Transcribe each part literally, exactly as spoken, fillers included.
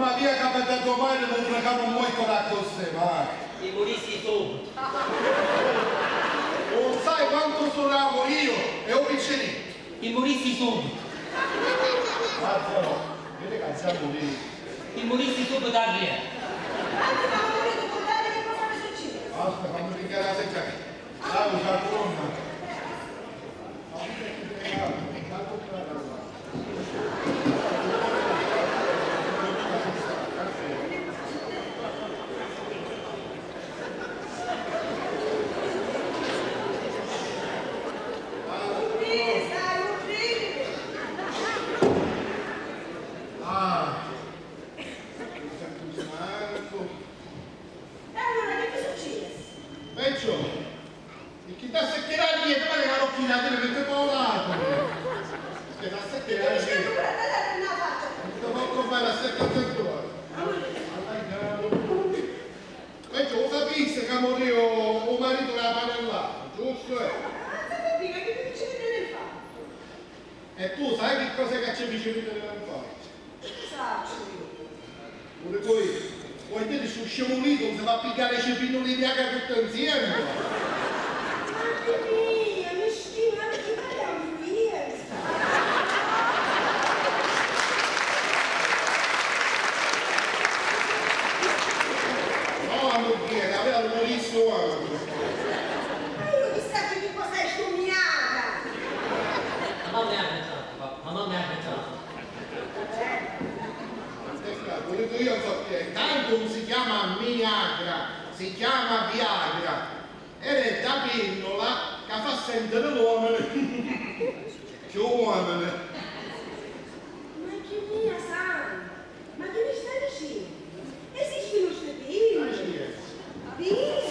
Ma via capitatu mai di un capu mortu d'accussì, ma... I murissi subito. Non sai quantu suramu io e u picciriddu. I murissi subito. Mazza no, vedi ca siamo lì. I murissi subito a via. Anzi, ma non volete contare che cosa mi succede? Basta, fammi pigliare la seggiata. Dai, una colonna. Ah, Santu Santu. E allora che ti succede? Perciò, e chi t'ha seccherato dietro, ma le caro chi la deve mettere con l'altro. Che t'ha seccherato dietro. Ti porco fare la secca tutto. Allora, perciò lo sapessi che morì o marito della panellata, giusto? Eh? Ah, sapete che ti dice che ne fa? E tu sai che cosa che ci fici ridere in faccia? Saccio io. Pure poi, vuoi dire, stu scemu lì non si fa pigliare i cepini di Viagra tutto insieme? Anche mia, mi stima, anche mia è influenza. No, amico, che aveva un bellissimo anno. Ma io chissà che cosa è sto Viagra. Mamma mia, che traffico, mamma mia, che traffico. Pure tu io so che tanto non si chiama Miagra, si chiama Viagra. Ed è da pinnola che fa sentire l'uomo più uomo. Ma che mia sa? Ma chi mi stai dicennu? Esistinu sti pinni? Pinni?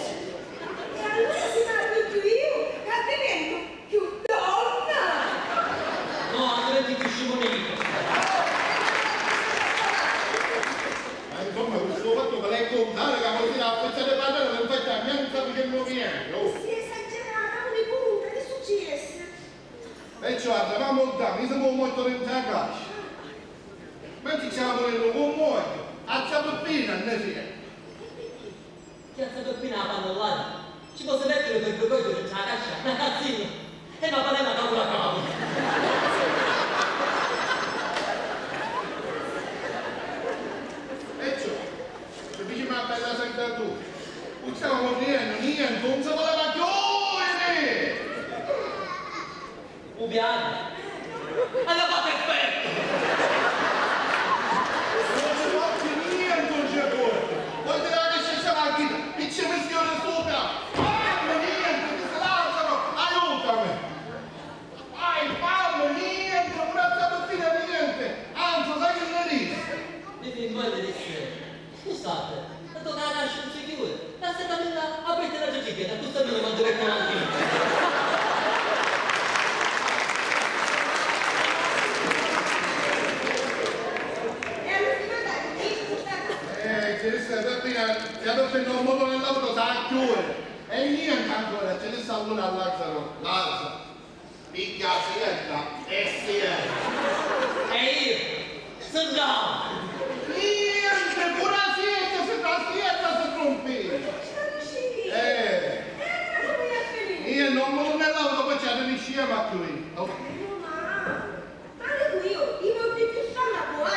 E allura si parlu più io, ca diventu più donna! No, altrimenti più scimunita. Ma insomma, questo fatto che lei contare che vuol dire la forza di parlare, non fa niente, sta dicendo niente, oh. Si è esagerata, non mi conta, che successe? E ciò, ma morta, mi si può morto dentro la cascia. Ma chi c'è la morena con morto? A zia Peppina, ne figlio. Chi a zia Peppina la panellata? Ci può mettere per due cose dentro la cascia? Una cazzina! E una panella cavolo a cavolo! E ciò, ci dici ma bella santa tu, non stiamo morendo niente, non si voleva chiudere! U Viagra. E l'ha fatto effetto! Non ci faccio niente, non c'è colpo! Vuoi dire che ci stava a chi? E ci mi schiona sopra! Mamma mia, che ti Lazzaro, aiutami! Ai, mamma, niente, non ha fatto fine niente! Anzi, sai che ne disse? Dimmi, voi le disse. Scusate, ma tocca la cascia non si chiude. Lasciate aprire la cicchetta, questo mio non deve anche. Eh, che sta, sta, sta, sta, non modo nell'auto, sa chiude. E niente ancora, ci disse allora a Lazzaro, Lazzaro. Pigghia a sietta e sietta. E io? Sit down! Niente, pure a sietta, se fa sietta, se rompe! Eh! Io non me lo nell'auto, poi c'è la riniscima qui. Oh. Ma dico io, io non ti stanno a buono,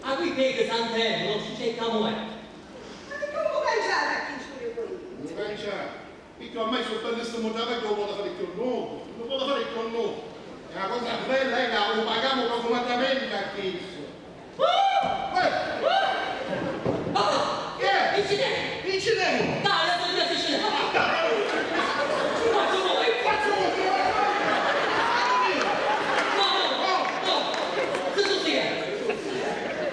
a cui pega Sant'Elmo, non si cerca muore. Ma che tu non puoi mangiare a chi scuole poi? Non mangiare. Picchì ormai stu bellissimo travagghiu lu voli fari cchiù novu, nun lu voli fari cchiù novu. E la cosa bella è ca lu pagamu profumatamente a chistu. Uè! Papà! Chi è? Incidenti! Incidenti! Dai, adesso mi piace scena! Faccio voi! Faccio voi! No, no, no! Si sustia!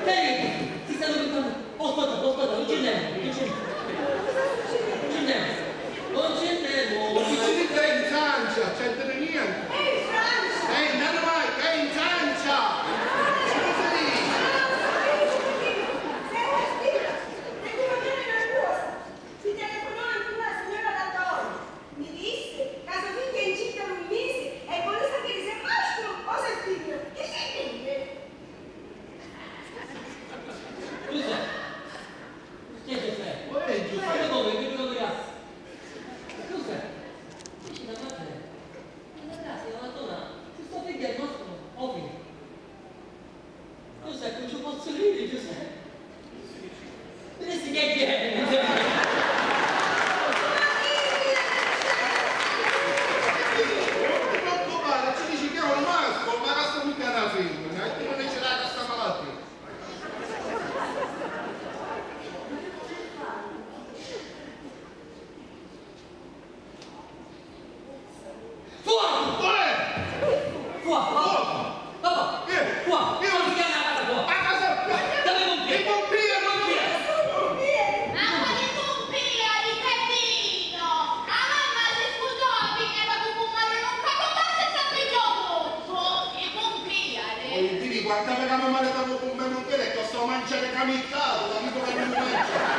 Feriti! Si stanno buttando! Aspetta, aspetta, non ci andiamo, non ci andiamo. Non ci andiamo. Non ci andiamo. Chi ci dice in Francia? C'entra niente. È in Francia! È in Danimarca, è in Francia! Giuseppe, non ci posso credere, Giuseppe. Vedi che gente! Non ti preoccupare, ci dici che è un masco, ma non sta mica una femmina, e ti non ce l'ha questa malattia. Fuoco! Uè! Fuoco! Fuoco! Papà! Eh! Fuoco! Io non ti chiamo a casa fuoco! A casa! Dove i pompieri? I pompieri! I pompieri! Ma quali pompieri, Peppino? A mamma si scurdò a pigghiari a babbu Mario, non capiva se si pigghiò tutto! I pompieri! Vuoi dire quanta mia mamma le davo con me non quella e sto mangiare camicato, capito che non mangia?